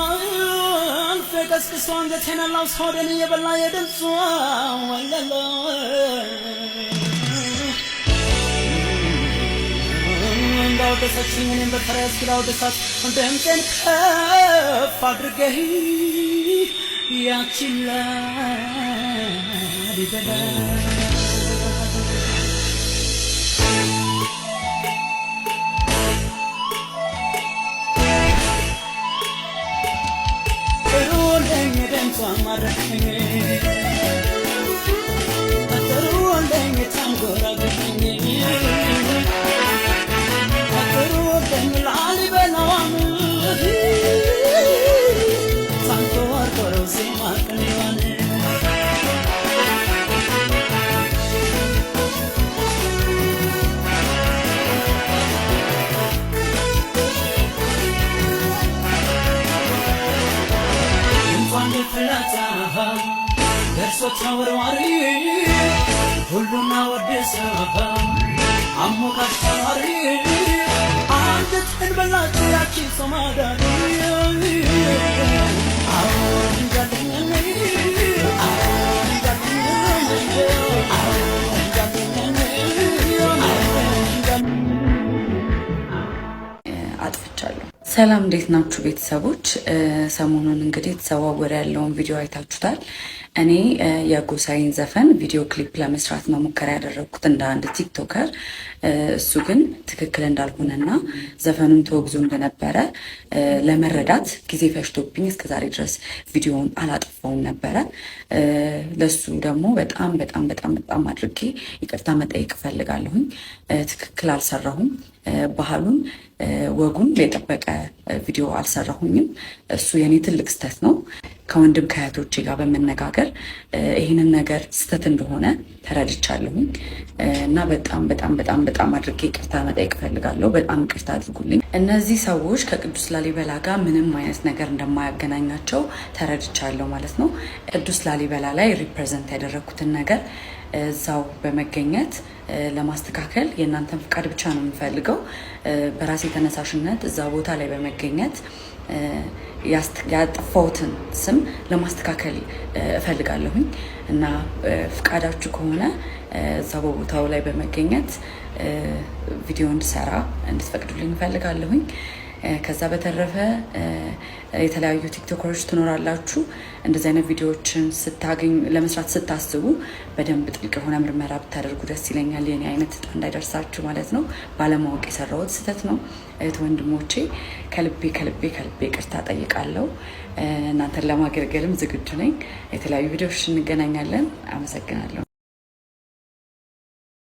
ከእንቅልፍ ቀስቅሶ አንጀቴን አላውስ ሆዴን እየበላ የድምጿ ወለላ እንዳወደሰችኝ እኔም በተራዬ እስኪ ላወድሳት ድምፄን ከፍ አድርጌ ያቺን ላሊበላ። ጥሩልኝ ድምጿ ማረከኝ፣ ጥሩልኝ ታንጎራጉረኝ፣ ጥሩልኝ ላሊበላዋን ታንቆርቆረው ዜማ ቅኔዋን። ድምጿ እንደ ፍላጻ ደርሶ ተወርዋሪ ሁሉን አወደሰ አሞካሽ ተማሪ አንጀቴን በላች ያቺ ሶማዳሪ። አዎ እንዳለኝ፣ አዎ እንዳለኝ፣ አዎ እንዳለኝ፣ አዎ እንዳለኝ። አጥፍቻለሁ። ሰላም፣ እንዴት ናችሁ ቤተሰቦች? ሰሞኑን እንግዲህ የተዘዋወረ ያለውን ቪዲዮ አይታችሁታል። እኔ የጎሳዬን ዘፈን video clip ለመስራት ነው ሙከራ ያደረግኩት እንደ አንድ TikToker። እሱ ግን ትክክል እንዳልሆነና ዘፈኑን ተወግዞ እንደነበረ ለመረዳት ጊዜ ፈጅቶብኝ እስከዛሬ ድረስ ቪዲዮውን አላጠፋውም ነበረ። ለሱ ደግሞ በጣም በጣም በጣም በጣም አድርጌ ይቅርታ መጠየቅ እፈልጋለሁኝ። ትክክል አልሰራሁም። ባህሉን ወጉን የጠበቀ ቪዲዮ አልሰራሁኝም። እሱ የኔ ትልቅ ስህተት ነው። ከወንድም ከእህቶቼ ጋር በመነጋገር ይህንን ነገር ስህተት እንደሆነ ተረድቻለሁኝ እና በጣም በጣም በጣም በጣም አድርጌ ይቅርታ መጠየቅ እፈልጋለሁ። በጣም ይቅርታ አድርጉልኝ። እነዚህ ሰዎች ከቅዱስ ላሊበላ ጋር ምንም አይነት ነገር እንደማያገናኛቸው ተረድቻለሁ ማለት ነው። ቅዱስ ላሊበላ ላይ represent ያደረግኩትን ነገር እዛው በመገኘት ለማስተካከል የእናንተን ፍቃድ ብቻ ነው የምፈልገው። በራሴ ተነሳሽነት እዛ ቦታ ላይ በመገኘት ያጠፋሁትን ስም ለማስተካከል እፈልጋለሁኝ እና ፍቃዳችሁ ከሆነ እዛ በቦታው ላይ በመገኘት ቪዲዮ እንድሰራ እንድትፈቅዱልኝ እፈልጋለሁኝ። ከዛ በተረፈ የተለያዩ TikToker ኦች ትኖራላችሁ። እንደዚህ አይነት ቪዲዮዎችን ስታገኙ፣ ለመስራት ስታስቡ በደንብ ጥልቅ የሆነ ምርመራ ብታደርጉ ደስ ይለኛል። የኔ አይነት እጣ እንዳይደርሳችሁ ማለት ነው። ባለማወቅ የሰራሁት ስህተት ነው። እህት ወንድሞቼ፣ ከልቤ ከልቤ ከልቤ ይቅርታ ጠይቃለሁ። እናንተን ለማገልገልም ዝግጁ ነኝ። የተለያዩ ቪዲዮዎች እንገናኛለን። አመሰግናለሁ።